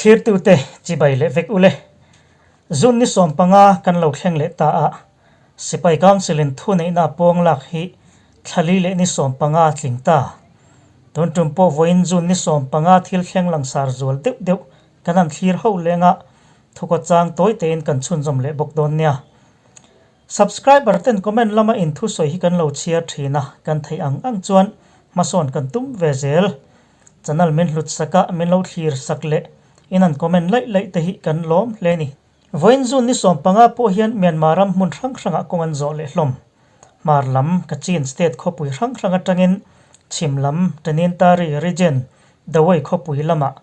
Thlirtute chibai leh vek ule. June ni 15 kan lo thleng leh ta a, Sipai Council in thuneihna pawng lak hi thlali leh ni 15 tling ta. Tun tum pawh vawiin June ni 15 thil thleng langsar zual deuh deuh kan han thlir ho leng a, thukawt chang tawi tein kan chhunzawm leh bawk dawn nia. Subscriber ten comment lama in thusawi hi kan lo chhiar thin a, kan theih ang ang chuan hmasawn kan tum ve zel. Channel min hlut sak a, min lo thlir sak leh in an comment laih laih te hi kan lawm hle ni. Vawiin June ni 15 pawh hian Myanmar ram hmun hrang hrangah kawng an zawh leh hlawm. Hmar lam Kachin state khawpui hrang hrang atangin chhim lam Tanintari region Dawei khawpui lamah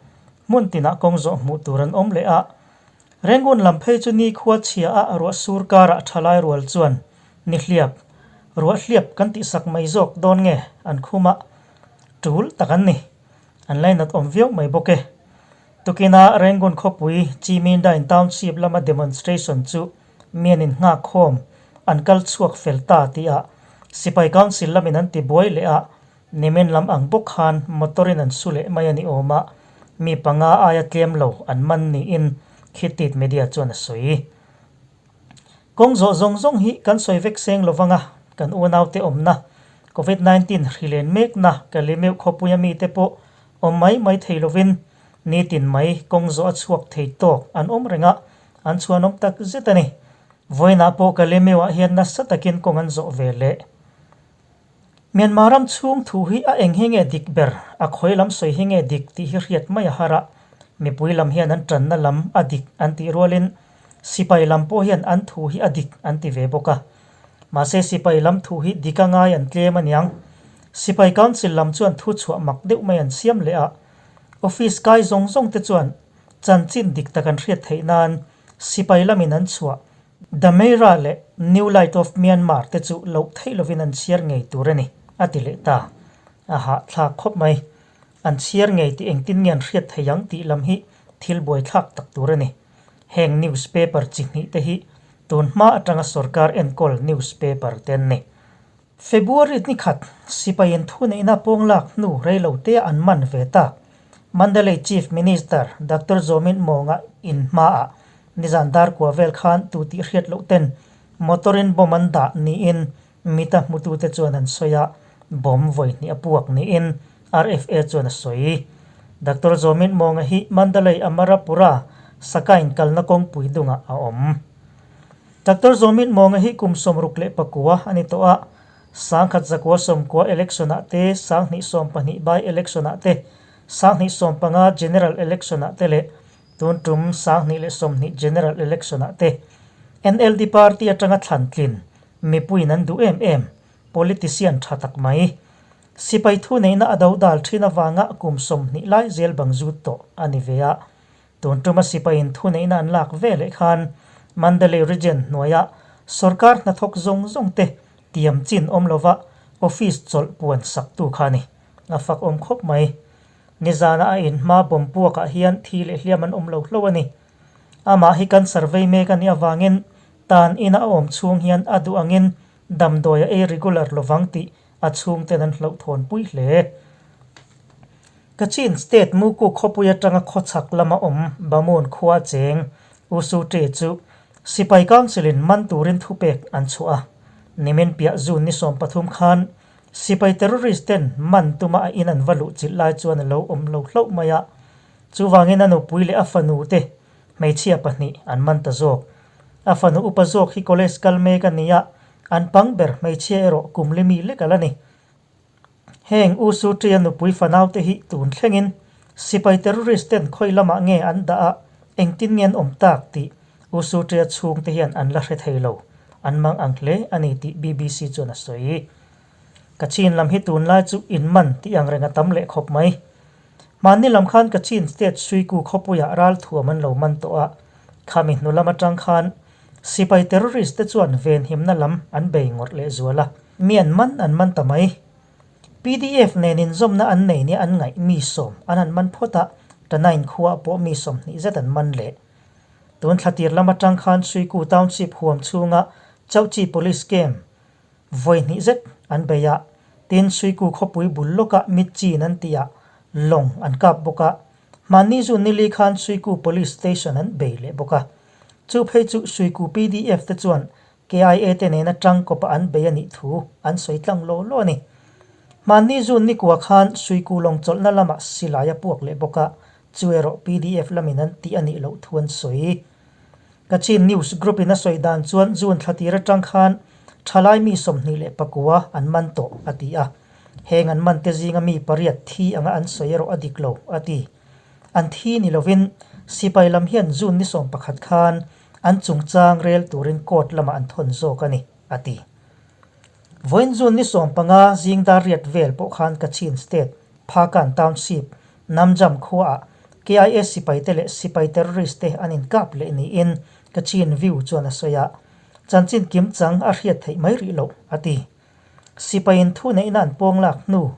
hmun tinah kawng zawh hmuh tur an awm leh a. Rangoon lam phei chu nikhua chhia a ruah sur karah thalai rual chuan nihliap, ruah hliap kan tihsak mai zawk dawn nge an khum a, tul tak an ni. An lainat awm viau mai bawk e. Tukina Rangoon khawpui Chimindain Township lama demonstration chu mianin nghak khawm an kal chhuak fel ta tihah Sipai Council lamin an ti buai leh a, Nimin lam ang bawk khan motor in an su leh mai a ni awm a, mi panga aia tlem lo an man niin Khitit Media chuan a sawi. Kawng zawh zawng zawng hi kan sawi vek seng lo vang a, kan unaute awmna, Covid 19 hrilen mekna Kalimeuh khawpuia mite pawh awm mai mai thei lovin nitin mai kawng zawh a chhuak thei tawk an awm reng a, an chhuanawm tak zet a ni. Vawiinah pawh Kalimeuh-ah hian nasa takin kawng an zawh ve leh. Myanmar ram chhung thu hi a eng hi nge dik ber, a khawi lam sawi hi nge dik tih hi hriat mai a har a. Mipui lam hian an tanna lam a dik an tih rualin sipai lam pawh hian an thu hi a dik an ti ve bawk a. Mahse sipai lam thu hi dik a ngai an tlem aniang. Sipai Council lam chuan thu chhuah mak deuh mai an siam leh a. Office kai zawng zawng te chuan chanchin dik tak an hriat theih nan sipai lamin an chhuah The Meira leh New Light of Myanmar te chu loh theih lovin an chhiar ngei tur a ni, a ti leh ta. A hahthlak khawp mai. An chhiar ngei tih engtin nge an hriat thei ang tih lam hi thil buaithlak tak tur a ni. Heng newspaper chi hnih te hi tun hma atanga sorkar enkawl newspaper te an ni. February ni khat, sipaiin thuneihna pawnglak hnu reilotea an man ve tak. Mandalay Chief Minister Doctor Zaw Min Mawnga in hmaah nizan dar kua vel khan tu tih hriat loh ten motor in bomb an dah niin mita hmutute chuan an sawi a, bomb vawi hnih a puak niin RFA chuan a sawi. Doctor Zaw Min Mawnga hi Mandalay Amarapura Sakain kalna kawngpui dungah a awm. Doctor Zawmin Mawnga hi kum 64 a ni tawh a, 1990 election ah te, 2012 by election ah te, 2015 general election ah te leh tun tum 2020 general election ah te NLD party atanga thlan tlin mipuiin an duh em em politician tha tak mai sipai thu neihna a do dal thin avanga kum 20 lai zel bang zut tawh a ni ve a. Tun tuma sipaiin thuneihna an lak ve leh khan Mandalay Region hnuaia sorkar hnathawk zawng zawng te tiam chin awm lova office chawlh puan saktu kha a ni. A fak awm khawp mai. Nizana a inhma bawm puakah hian thi leh hliam an awm lo hlo a ni. Amah hi cancer vei mek a nih avangin tan ina a awm chhung hian a duh angin damdawi a ei regular lovang tih a chhungten an hlauhthawnpui hle. Kachin State Muku khawpui atanga khawchhak lama awm Bamun khua cheng U Su Ṭe chu Sipai Council in man turin thupek an chhuah a. Nimin piah June ni 13 khan Sipai terrorist ten man tuma a in an va luh chilh lai chuan a lo awm lo hlauh mai a. Chuvangin a nupui leh a fanu te hmeichhia pahnih an man ta zawk. A fanu upa zawk hi college kal mek a ni a, an pang ber hmeichhia erawh kum li mi lek a la ni. Heng U Su Ṭia nupui fanaute hi tun thlengin sipai terrorist ten khawi lamah nge an dah a, engtin nge an awm tak tih U Su Ṭia chhungte hian an la hre thei lo, an mang ang hle a ni tih BBC chuan a sawi. Kachin lam hi tunlai chu inman tih ang reng a tam leh khawp mai. Hmanni lam khan Kachin State Suiku khawpuiah ralthuam an lo man tawh a, khami hnu lam atang khan sipai terrorist te chuan venhimna lam an bei ngawrh leh zual a, mi an man an man ta mai. PDF nen inzawmna an nei nia an ngaih mi sawm an han man phawt a, Tanain khuaah pawh mi 20 zet an man leh. Tun thlatir lam atang khan Suiku Township huam chhunga Chauchi Police Camp Vawi hnih zet an bei a, tin Suiku khawpui bul lawkah mit chin an tih ah lawng an kap bawk a. Hmanni zu nili khan Suiku Police Station an bei leh bawk a. Chu phei chu Suiku pdf te chuan KIA te nena tangkawpa an bei a nih thu an sawi tlang law law a ni. Hmanni zu nikua khan Suiku lawng chawlhna lamah silai a puak leh bawk a, chu erawh pdf lamin an tih a nih loh thu an sawi. Kachin News Group in a sawi dan chuan June thla tir atang khan thalai mi 21 an man tawh a ti a. Heng an man te zinga mi pariat thi anga an sawi erawh a dik lo a ti. An thi ni lovin sipai lam hian June ni 11 khan an chungchang rel turin court lamah an thawn zawk a ni a ti. Vawiin June ni 15 zing dar riat vel pawh khan Kachin State Phakan Township Namjam khuaah KIA sipaite leh sipai terrorist te an inkap leh niin Kachin View chuan a sawi a, chanchin kim chang a hriat theih mai rih loh, a ti. Sipaiin thuneihna an pawng lak hnu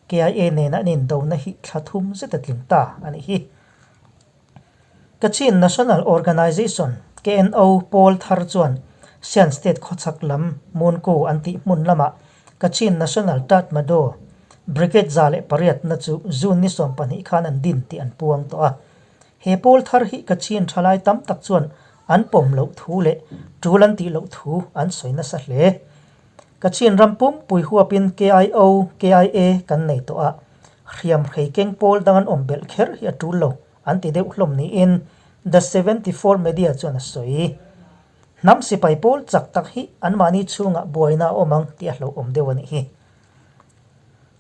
KIA nena an indona hi thla thum zet a tling ta a nih hi. Kachin National Organization, KNO, pawl thar chuan Shan State khawchhak lam Munku an tih hmun lamah Kachin National Tatmadaw Brigade 108na chu June ni 12 khan an din tih an puang tawh a. He pawl thar hi Kachin thalai tam tak chuan an pawm loh thu leh tul an tih loh thu an sawi nasa hle. Kachin ram pumpui huapin KIO, KIA kan nei tawh a, hriam hrei keng pawl dang an awm belh kher hi a tul lo an ti deuh hlawm niin The 74 Media chuan a sawi. Hnam sipai pawl chak tak hi anmahni chhungah buaina a awm ang tih a hlauhawm deuh a nih hi.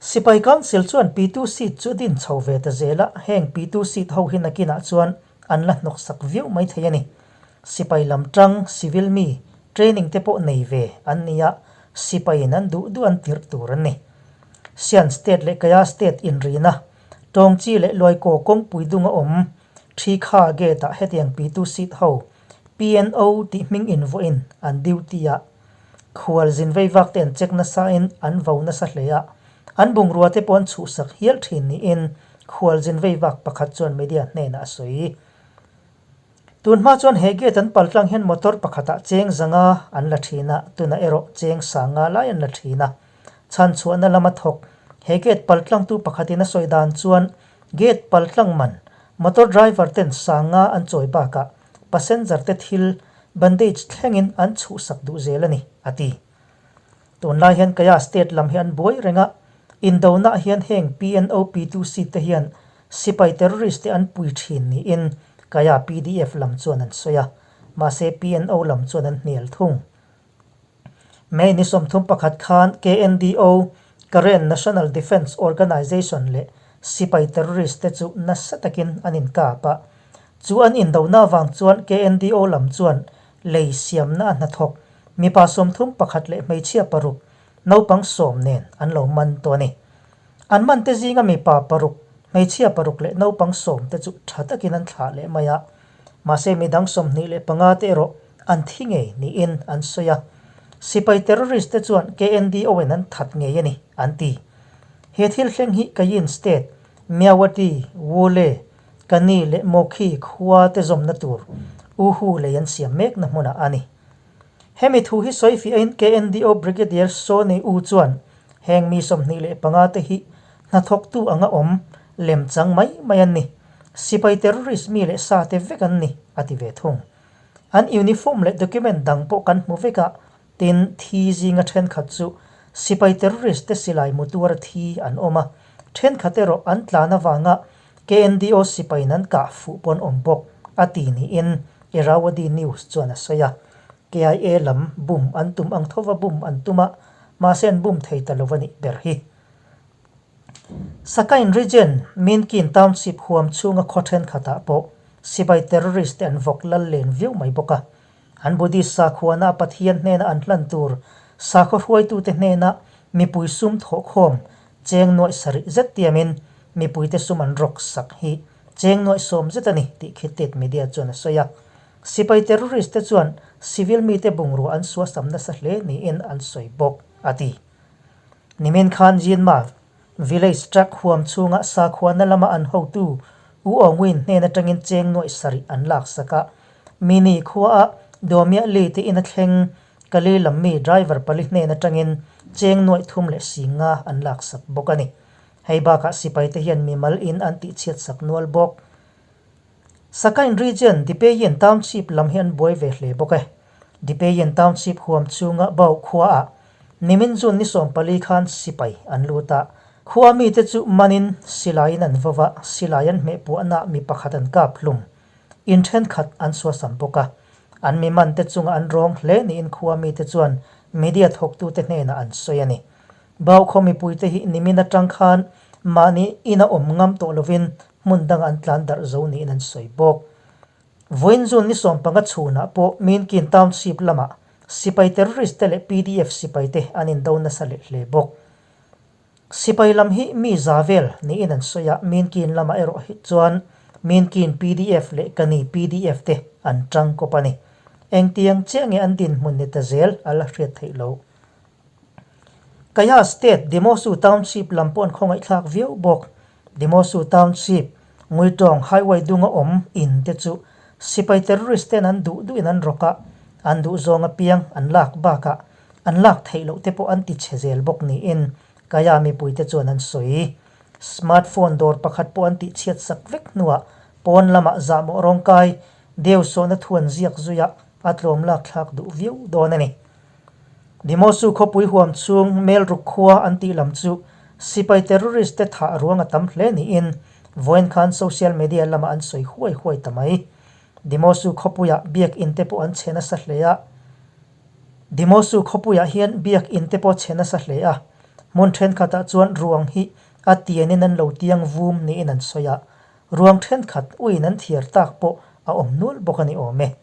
Sipai Council chuan Pitu seat chu din chho ve ta zel a, heng Pitu seat ho hi nakinah chuan an la hnawksak viau mai thei a ni. Sipai lam tang, civil mi, training te pawh nei ve an ni a, sipaiin an duh duh an tirh tur an ni. Sian State leh Kaya State inrina, Tawngchi leh Luaikaw kawngpui dunga awm Thikha gate-ah hetiang Pitu seat ho PNO tih hming invuahin an duty a, khual zin vei vak te an check nasa in an vo nasa hle a, an bungrua te pawh an chhuhsak hial thin niin khual zin vei vak pakhat chuan media hnenah a sawi. Tun hma chuan he gate an pal tlang hian motor pakhatah cheng zanga an la thin a, tunah erawh cheng sanga lai an la thin a. Chhanchhuahna lama thawk he gate pal tlangtu pakhatin a sawi dan chuan gate pal tlang man motor driver ten sanga an chawi bakah passenger te thil bandage thlengin an chhuhsak duh zel a ni, a ti. Tunlai hian Kaya state lam hi an buai reng a, indonah hian heng PNO P2C te hian sipai terrorist te an pui thin niin Kaya pdf lam chuan an sawi a, mahse PNO lam chuan an hnial thung. May ni 31 khan KNDO, Karen National Defence Organization leh sipai terrorist te chu nasa takin an inkap a. Chu an indona avang chuan KNDO lam chuan lei siamna a hnathawk mipa 31 leh hmeichhia paruk, naupang sawm nen an lo man tawh a ni. An man te zinga mipa paruk, hmeichhia paruk leh naupang sawm te chu tha takin an thlah leh mai a. Mahse midang 25 te erawh an thi ngei niin an sawi a. Sipai terrorist te chuan KNDO in an that ngei a ni, an ti. He thil thleng hi Kayin State, Myawaddy, Wule, Kani leh Mawkhi khua te zawmna tur Uhu lei an siam mekna hmunah a ni. Hemi thu hi sawi fiahin KNDO Brigadier Sone U chuan heng mi 25 te hi hnathawktu anga awm lem chang mai mai an ni. Sipai terrorist mi leh sa te vek an ni, a ti ve thung. An uniform leh document dang pawh kan hmu vek a, tin thi zinga thenkhat chu sipai terrorist te silai mu tuara thi an awm a, thenkhat erawh an tlan avanga KNDO sipaiin an kah fuh pawh an awm bawk, a ti niin Irrawaddy News chuan a sawi a. KIA lam bum an tum ang thova bum an tum a, mahse an bum thei ta lo a nih ber hi. Sakain Region, Minkin Township huam chhunga khaw thenkhatah pawh sipai terrorist te an vawk lal len viau mai bawk a. An Buddhist sakhuana a Pathian hnena an hlan tur sakhaw hruaitute hnena mipui sum thawhkhawm cheng nuaih sarih zet tiamin mipuite sum an rawk sak hi cheng nuaih sawm zet a ni tih Khittit Media chuan a sawi a. Sipai terrorist te chuan civil mite bungrua an suasam nasa hle niin an sawi bawk, a ti. Nimin khan Jinma Village truck huam chhunga sakhuana lama an hotu U Aung Win hnen atangin cheng nuaih sarih an laksak a. Mini khuaah Dawmiah Li te ina thleng Kali lam mi driver pali hnen atangin cheng nuaih thum leh singa an laksak bawk a ni. Hei bakah sipai te hian mimal in an tihchhiatsak nual bawk. Sakain Region, Dipeyin Township lam hi an buai ve hle bawk e. Dipeyin Township huam chhunga Bau khuaah nimin June ni 14 khan sipai an lut a. Khua mite chu manin silaiin an vo va, silai an hmeh puahnaah mi pakhat an kap hlum. In thenkhat an suasam bawk a. An mi mante chunga an rawng hle niin khua mite chuan media thawktute hnenah an sawi a ni. Bau khaw mipuite hi nimin atang khan mahni ina awm ngam tawh lovin hmun dangah an tlan darh zo niin an sawi bawk. Vawiin June ni 15 chhunah pawh Minkin Township lamah sipai terrorist te leh pdf sipai te an indo nasa leh hle bawk. Sipai lam hi mi za vel niin an sawi a, Minkin lamah erawh hi chuan Minkin pdf leh Kani pdf te an tang kawp a ni. Engtiang chiah nge an dinhmun ni ta zel a la hriat theih loh. Kaya State Demosu Township lam pawh an khawngaihthlak viau bawk. Demosu Township, Nguitawng Highway dunga awm in te chu sipai terrorist ten an duh duhin an rawk a, an duh zawng apiang an lak bakah an lak theih loh te pawh an ti chhe zel bawk niin Kaya mipuite chuan an sawi. Smartphone dawr pakhat pawh an tihchhiat sak vek hnuah pawn lamah zahmawh rawngkai deu sawhna thu an ziak zuiah a tlawm lakthlak duh viau dawn a ni. Dimosu khawpui huam chhung Melruk khua an tih lam chu sipai terrorist te thah ruang a tam hle niin vawiin khan social media lamah an sawi huai huai ta mai. Dimosu khawpuiah biakinn te pawh an chhe nasa hle a. Dimosu khawpuiah hian biakinn te pawh chhe nasa hle a. Hmun thenkhatah chuan ruang hi a tianin an lo tiang vum niin an sawi a. Ruang thenkhat uiin an thiar tak pawh a awm nual bawk a ni awm e.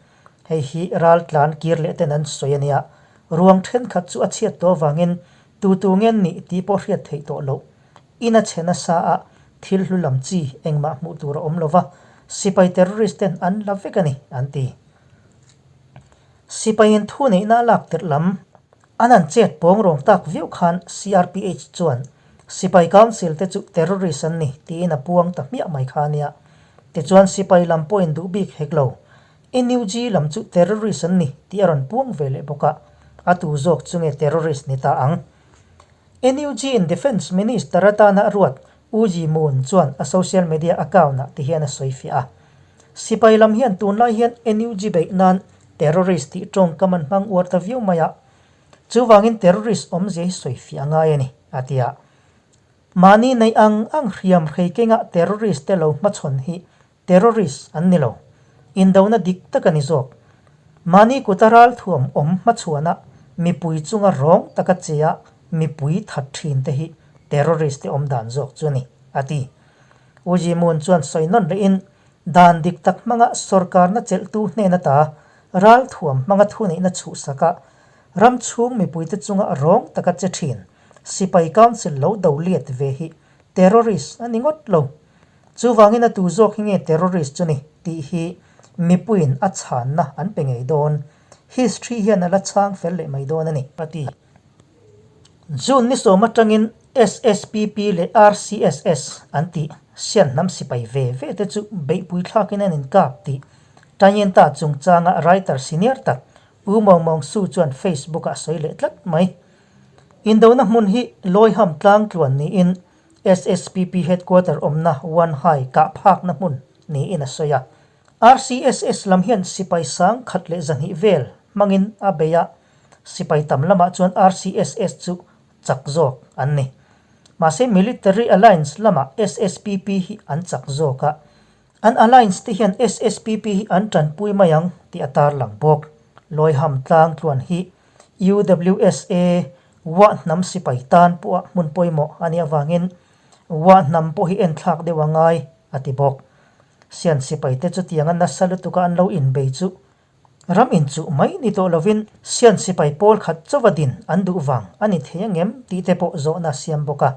Hei hi ral tlan kir leh ten an sawi a nia. Ruang thenkhat chu a chhiat tawh avangin tu tu nge an nih tih pawh hriat theih tawh loh. In a chhe nasa a, thil hlu lam chi engmah hmuh tur a awm lo va, sipai terrorist ten an la vek a ni, an ti. Sipaiin thu neihna a lak tirh lam an han chet pawng rawng tak viau khan CRPH chuan sipai council te chu terrorist an ni tiin a puang ta hmiah mai kha a nia. Tichuan sipai lam pawhin duh bik hek lo. NUG lam chu terrorist an ni tih a rawn puang ve leh bawk a, a tu zawk chu nge terrorist ni ta ang? NUG in Defence Minister atana a ruat U Ji Moon chuan a social media account ah ti hian a sawi fiah a. Sipai lam hian tunlai hian NUG beih nan terrorist tih tawngkam an hmang uar ta viau mai a, chuvangin terrorist awmzia hi sawi fiah a ngai a ni, a ti a. Mahni neih ang ang hriam hrei kengah terrorist te lo hmachhawn hi Terrorist an ni lo. Indona dik tak a ni zawk. Mahni kuta ralthuam awm hmachhuana mipui chunga rawng taka che a mipui that thin te hi terrorist te awm dan zawk chu a ni, a ti. U Ji Moon chuan sawi nawn lehin, Dan dik tak hmanga sorkarna chelhtu hnen ata ralthuam hmanga thuneihna chhuhsaka ram chhung mipuite chunga rawng taka che thin sipai council lo do let ve hi terrorist a ni ngawt lo. Chuvangin a tu zawk hi nge terrorist chu ni tih hi mipuiin a chhanna an pe ngei dawn. History hian a la chhang fel leh mai dawn a ni, a ti. June ni 10 atangin SSPP leh RCSS an tih sianhnam sipai ve ve te chu beihpui thlakin an inkap tih Tanyenta chungchanga writer senior tak U Maung Maung Su chuan Facebook-ah a sawi leh tlat mai. Indona hmun hi Lawiham tlangtluan niin SSPP headquarter awmna Wan Hai kah phakna hmun niin a sawi a. RCSS lam hian sipai 1100 vel hmangin a bei a, sipai tam lamah chuan RCSS chu chak zawk an ni. Mahse Military Alliance lamah SSPP hi an chak zawk a, an alliance te hian SSPP hi an tanpui mai ang tih a tarlang bawk. Lawiham tlang tluan hi UWSA Wah hnam sipai tan pawha hmun pawimawh a nih avangin Wah hnam pawh hi enthlak deuh a ngai, a ti bawk. Sian sipai te chutianga nasa lutuka an lo inbei chu ram inchuh mai ni tawh lovin Sian sipai pawl khat chauva din an duh vang a ni thei angem tih te pawh zawhna a siam bawk a.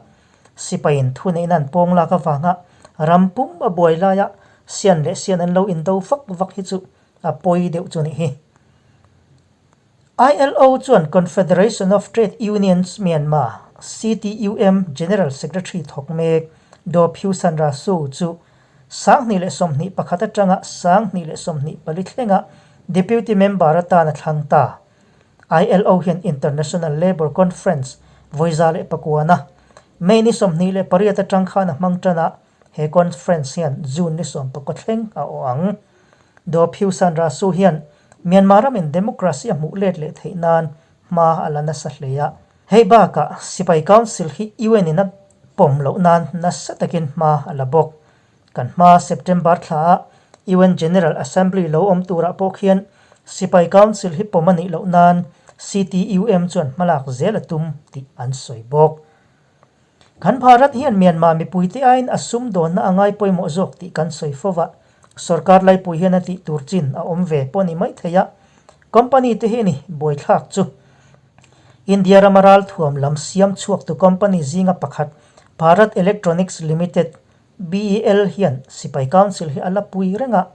Sipaiin thuneihna an pawng lak avanga ram pum a buai laia Sian leh Sian an lo indo vak vak hi chu a pawi deuh chu nih hi. ILO chuan Confederation of Trade Unions Myanmar, CTUM, General Secretary thawk mek Daw Phyu San Ra Su chu 2021 atanga 2024 thlenga Deputy Member atan a thlang ta. ILO hian International Labour Conference vawi 109-a May ni 28 atang khan a hmang tan a, he conference hian June ni 19 thleng a awh ang. Daw Phyu San Ra Su hian Myanmar ramin democracy a hmuh let leh theih nan hma a la nasa hle a. Hei bakah Sipai Council hi UN in a pawm loh nan nasa takin hma a la bawk. Kan hma September thla ah UN General Assembly lo awm turah pawh khian Sipai Council hi pawm a nih loh nan CTUM chuan hmalak zel a tum tih an sawi bawk. Kan Bharat hian Myanmar mipuite aiin a sumdawnna a ngai pawimawh zawk tih kan sawi fo va, sorkar laipui hian a tih tur chin a awm ve pawh a ni maithei a, company te hi a ni buaithlak chu. India rama ralthuam lam siam chhuaktu company zinga pakhat Bharat Electronics Limited, BEL, hian Sipai Council hi a la pui reng a,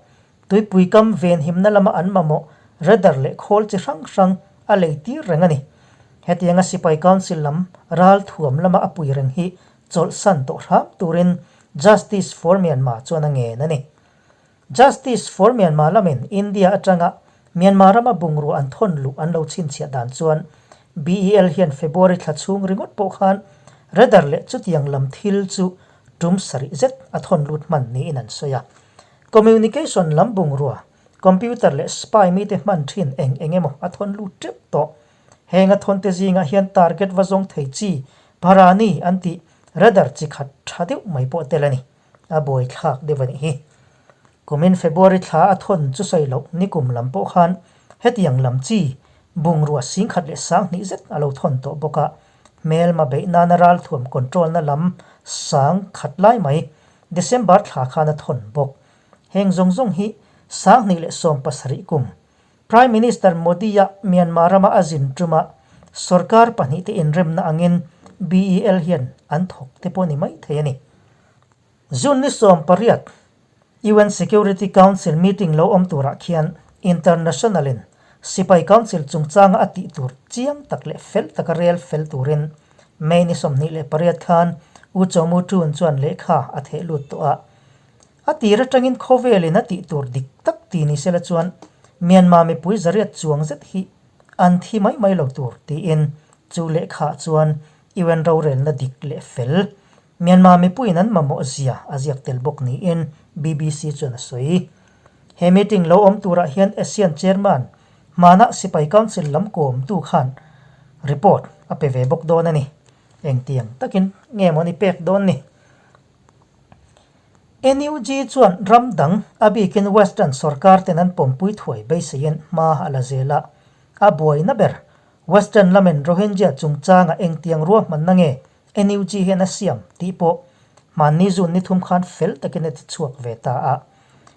tuipui kam venhimna lama an mamawh radar leh khawl chi hrang hrang a lei tir reng a ni. Hetianga Sipai Council lam ralthuam lama a pui reng hi chawlhsan tawh hram turin Justice for Myanmar chuan a ngen a ni. Justice for Myanmar lamin India atanga Myanmar rama bungrua an thawn luh an lo chhinchhiah dan chuan BEL hian February thla chhung ringawt pawh khan radar leh chutiang lam thil chu tum sarih zet a thawn lut hman niin an sawi a. Communication lam bungrua, computer leh spy mite hman thin eng eng emaw a thawn lut teuh tawh. Heng a thawnte zingah hian target va zawng thei chi Bharani an tih radar chi khat tha deuh mai pawh tel a ni. A buaithlak deuh a nih hi. Kumin February thla a thawn chu sawi loh nikum lam pawh khan hetiang lam chi bungrua singkhat leh sanghnih zet a lo thawn tawh bawk a, hmelma beih nana ralthuam control na lam sang khat lai mai December thla khan a thawn bawk. Heng zawng zawng hi 2017 kum Prime Minister Modi-a Myanmar rama a zin ṭuma sorkar pahnihte inremna angin BEL hian an thawk te pawh ni mai thei a ni. June ni 18 UN Security Council meeting lo awm turah khian International-in Sipai Council chungchanga a tih tur chiang tak leh fel taka rel fel turin May ni 28 khan U Chaw Mu Tun chuan lehkha a theh lut tawh a. A tir atangin khawvelin a tih tur dik tak ti ni sela chuan Myanmar mipui zariat chuang zet hi an thi mai mai lo tur tiin chu lehkhaah chuan UN rorelna dik leh fel Myanmar mipuiin an mamawh zia a ziak tel bawk niin BBC chuan a sawi. He meeting lo awm turah hian ASEAN chairman hmanah sipai council lam kawmtu khan report a pe ve bawk dawn a ni. Engtiang takin nge maw ni pek dawn ni? NUG chuan ram dang, a bikin Western sorkar ten an pawmpui thuai beiseiin hma a la zel a. A buaina ber, Western lamin Rohingya chungchanga engtiang ruahmanna nge NUG hian a siam tih pawh hmanni zun ni thum khan fel takin a ti chhuak ve ta a.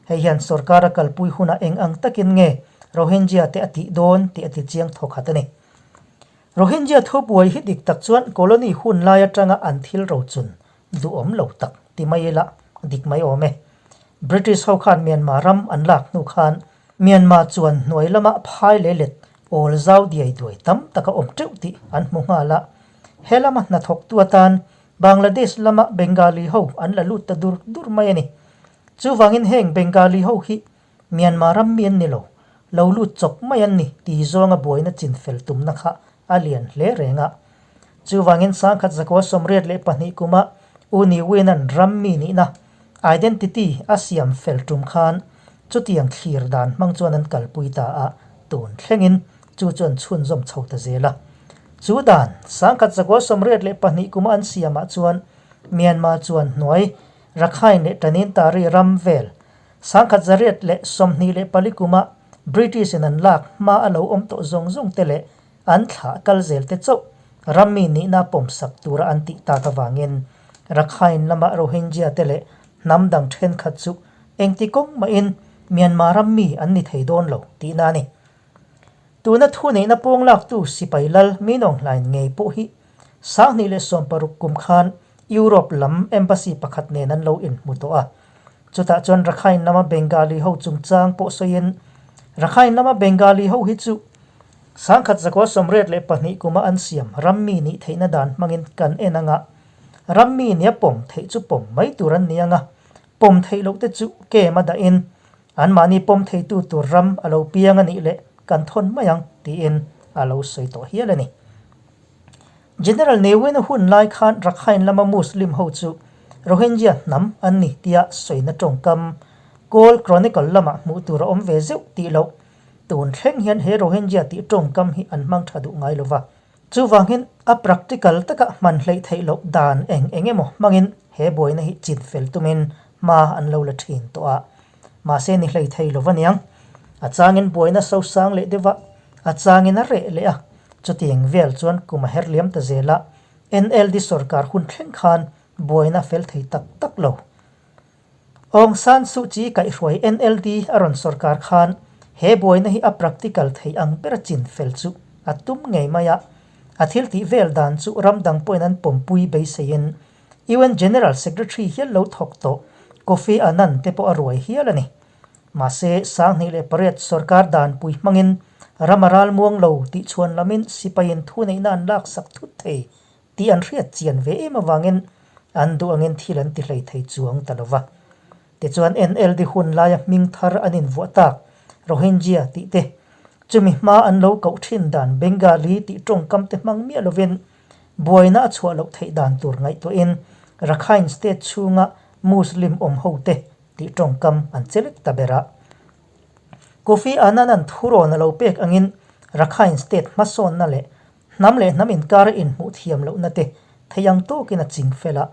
Hei hian sorkar a kalpui hunah eng ang takin nge Rohingya te a tih dawn tih a ti chiang thawkhat a ni. Rohingya thubuai hi dik tak chuan colony hun lai atanga an thil rochun duhawm lo tak ti mai ila dik mai awm e. British ho khan Myanmar ram an lak hnu khan Myanmar chuan hnuai lama phai leh let awl zau diai duai tam tak a awm teuh tih an hmu nghal a. He lama hnathawktu atan Bangladesh lama Bengali ho an la lut ta dur dur mai a ni. Chuvangin heng Bengali ho hi Myanmar ram mi an ni lo, lo lut chawp mai an ni ti zawnga buaina chin fel tumna kha a lian hle reng a. Chuvangin 1982 kuma U Ni Win-a'n ram mi nihna, identity, a siam fel tum khan chutiang thlir dan hmang chuan an kalpui ta a, tun thlengin chu chuan chhunzawm chho ta zel a. Chu dan, 1982 kuma an siamah chuan Myanmar chuan hnuai Rakhine leh Tanintari ram vel 1924 kuma British in an lak hma a lo awm tawh zawng zawng te leh an thlah kal zel te chauh rammi nihna pawmsak tura an tih tak avangin Rakhine lama Rohingya te leh hnam dang thenkhat chu engti kawng mahin Myanmar rammi an ni thei dawn lo tihna a ni. Tuna thuneihna pawng laktu sipai lal Min Aung Hlaing ngei pawh hi 2016 kum khan Europe lam embassy pakhat nen an lo inhmu tawh a. Chutah chuan Rakhine lama Bengali ho chungchang pawh sawiin, Rakhine lama Bengali ho hi chu 1982 kuma an siam rammi nih theihna dan hmangin kan en anga, rammi nia pawm theih chu pawm mai tur an ni anga, pawm theih loh te chu kem a dahin anmahni pawm theitu tur ram a lo piang a nih leh kan thawn mai ang tiin a lo sawi tawh hial a ni. General Ne Win-a hun lai khan Rakhine lama Muslim ho chu Rohingya hnam an ni tia sawina tawngkam. Kawl Chronicle lamah hmuh tur a awm ve zeuh tih loh. Tun thleng hian he Rohingya tih tawngkam hi an hmang tha duh ngai lova. Chuvangin a practical taka hman hleih theih loh dan eng eng emaw hmangin he buaina hi chin fel tumin hma an lo la thin tawh a. Mahse ni hlei thei lova niang. A changin buaina sosang leh deuh a, a changin a reh leh a. Chutiang vel chuan kum a her liam ta zel a, NLD sorkar hun thleng khan buaina fel thei tak tak lo. Aung San Suu Kyi kaihhruai NLD a rawn sorkar khan he buaina hi a practical thei ang ber chin fel chu a tum ngei mai a. A thil tih vel dan chu ram dang pawhin an pawmpui beiseiin UN General Secretary hial lo thawk tawh Kofi Annan te pawh a ruai hial a ni. Mahse, 2008 sorkar danpui hmangin ram a ralmuang lo tih chhuan lamin sipaiin thuneihna an laksak thut thei tih an hriat chian ve em avangin an duh angin thil an ti hlei thei chuang ta lo va. Tichuan NLD hun laia hming thar an invuah tak Rohingya tih te, chumi hma an lo koh thin dan Bengali tih tawngkam te hmang miah lovin buaina a chhuah loh theih dan tur ngaihtuahin Rakhine State chhunga Muslim awm ho te tih tawngkam an che lek ta ber a. Kofi Annan an thurawn a lo pek angin Rakhine State hmasawnna leh Hnam leh hnam inkara inhmuh thiam lohna te thei ang tawkin a ching fel a.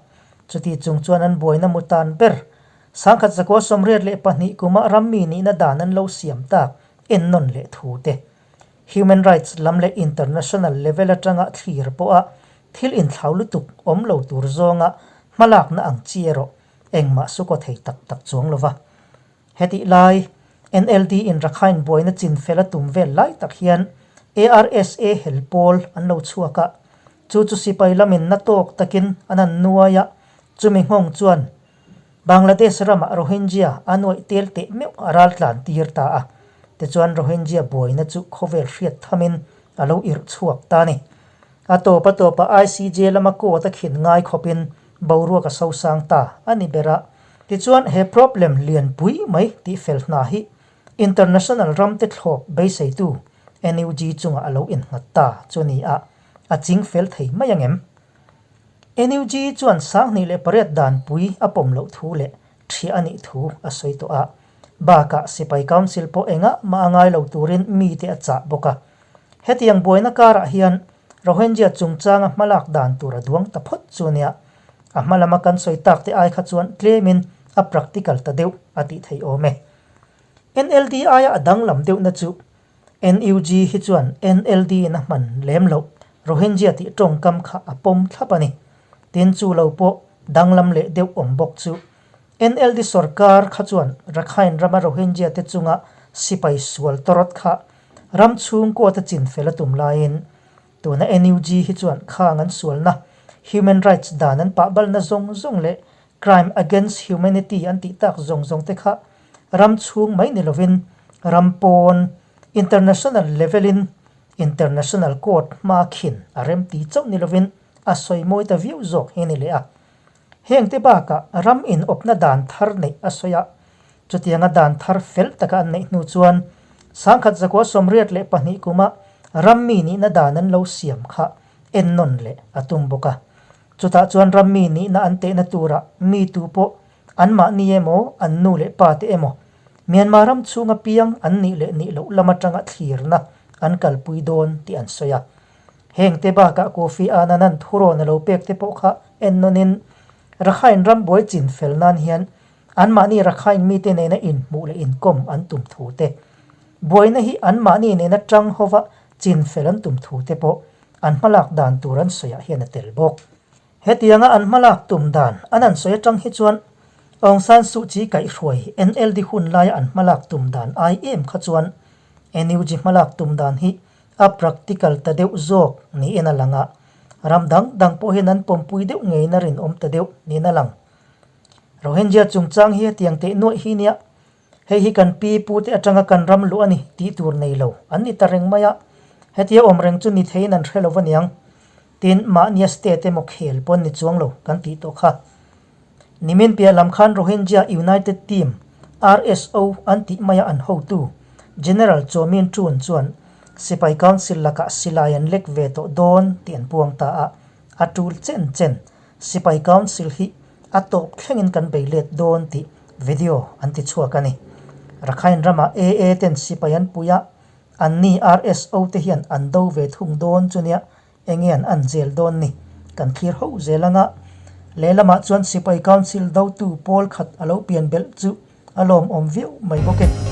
Chuti chung chuan an buaina mu tan ber. 1982 kuma rammi nihna dan an lo siam tak ennawn leh thu te. Human rights lam leh international level atanga thlir pawha thil inthlau lutuk awm lo tur zawnga hmalakna ang chi erawh engmah sukaw thei tak tak chuang lova. Hetih lai, NLD in Rakhine buaina chin fel a tum vel lai tak hian ARSA hel pawl an lo chhuak a, chu chu sipai lamin na tawk takin an han nuai a, chumi nghawng chuan Bangladesh ramah Rohingya a nuaih tel teh meuh a ral tlan tir ta a, tichuan Rohingya buaina chu khawvel hriat thamin a lo irh chhuak ta a ni. A tawp a tawpah ICJ lama court a khin ngai khawpin boruak a sosang ta a ni ber a. Tichuan he problem lianpui mai tih fel hna hi international ramte thlawp beiseitu NUG chungah a lo innghat ta chu ni a, a ching fel thei mai ang em? NUG chuan 2008 danpui a pawm loh thu leh ṭhiah a nih thu a sawi tawh a. Bakah sipai council pawh engah mah a ngai lo turin mite a chah bawk a. Hetiang buaina karah hian Rohingya chungchanga hmalak dan tur a duang ta phawt chu nia. A hma lama kan sawi tak te ai kha chuan tlemin a practical ta deuh a tih theih awm e. NLD aia a danglam deuhna chu NUG hi chuan NLD in a hman lem loh Rohingya tih tawngkam kha a pawm thlap a ni. Tin chu lo pawh danglam leh deuh awm bawk chu NLD sorkar kha chuan Rakhine rama Rohingya te chunga sipai sual tawrawt kha ram chhungkaw te chin fel a tum laiin tuna NUG hi chuan khang an sualna, human rights dan an pah balna zawng zawng leh crime against humanity an tih tak zawng zawng te kha ram chhung mai ni lovin ram pawn, international level in international court hma khin a rem ti chauh ni lovin a sawi mawi ta viau zawk hi a ni leh a. Hengte bakah ram inawpna dan thar neih a sawi a, chutianga dan thar fel taka an neih hnu chuan 1982 kuma rammi nihna dan an lo siam kha ennawn leh a tum bawk a. Chutah chuan rammi nihna an tehna turah mi tu pawh anmahni emaw an nu leh pa te emaw Myanmar ram chhunga piang an nih leh nih loh lam atanga thlirna an kalpui dawn tih an sawi a. Hengte bakah Kofi Annan-a'n thurawn a lo pek te pawh kha ennawnin Rakhine ram buai chin fel nan hian anmahni Rakhine mite nena inhmuh leh inkawm an tum thu te, buaina hi anmahni nena tang hova chin fel an tum thu te pawh an hmalak dan tur an sawiah hian a tel bawk. Hetianga an hmalak tum dan an han sawi atang hi chuan Aung San Suu Kyi kaihhruai NLD hun laia an hmalak tum dan ai em kha chuan NUG hmalak tum dan hi a practical ta deuh zawk niin a lang a, ram dang dang pawh hian an pawmpui deuh ngeiin a rinawm ta deuh niin a lang. Rohingya chungchang hi hetiang teh nuaih hi nia, hei hi kan pi pu te atanga kan ram luh a ni tih tur nei lo an ni ta reng mai a, hetia awm reng chu ni theiin an hre lo aniang. Tin, mahnia state emaw khel pawh an ni chuang lo kan tih tawh kha. Nimin piah lam khan Rohingya United Team, RSO, an tih maia an hotu, General Chaw Min Tun chuan Sipai Council lakah silai an lek ve tawh dawn tih an puang ta a, a tul chen chen Sipai Council hi a tawp thlengin kan bei let dawn tih Video an ti chhuak a ni. Rakhine ramah AA ten sipai an pui a, anni RSO te hian an do ve thung dawn chu nia enge an an zel dawn ni kan thlir ho zel anga lehlamah chuan sipai council dotu pawl khat a lo pian belh chu a lawmawm viau mai bawk e.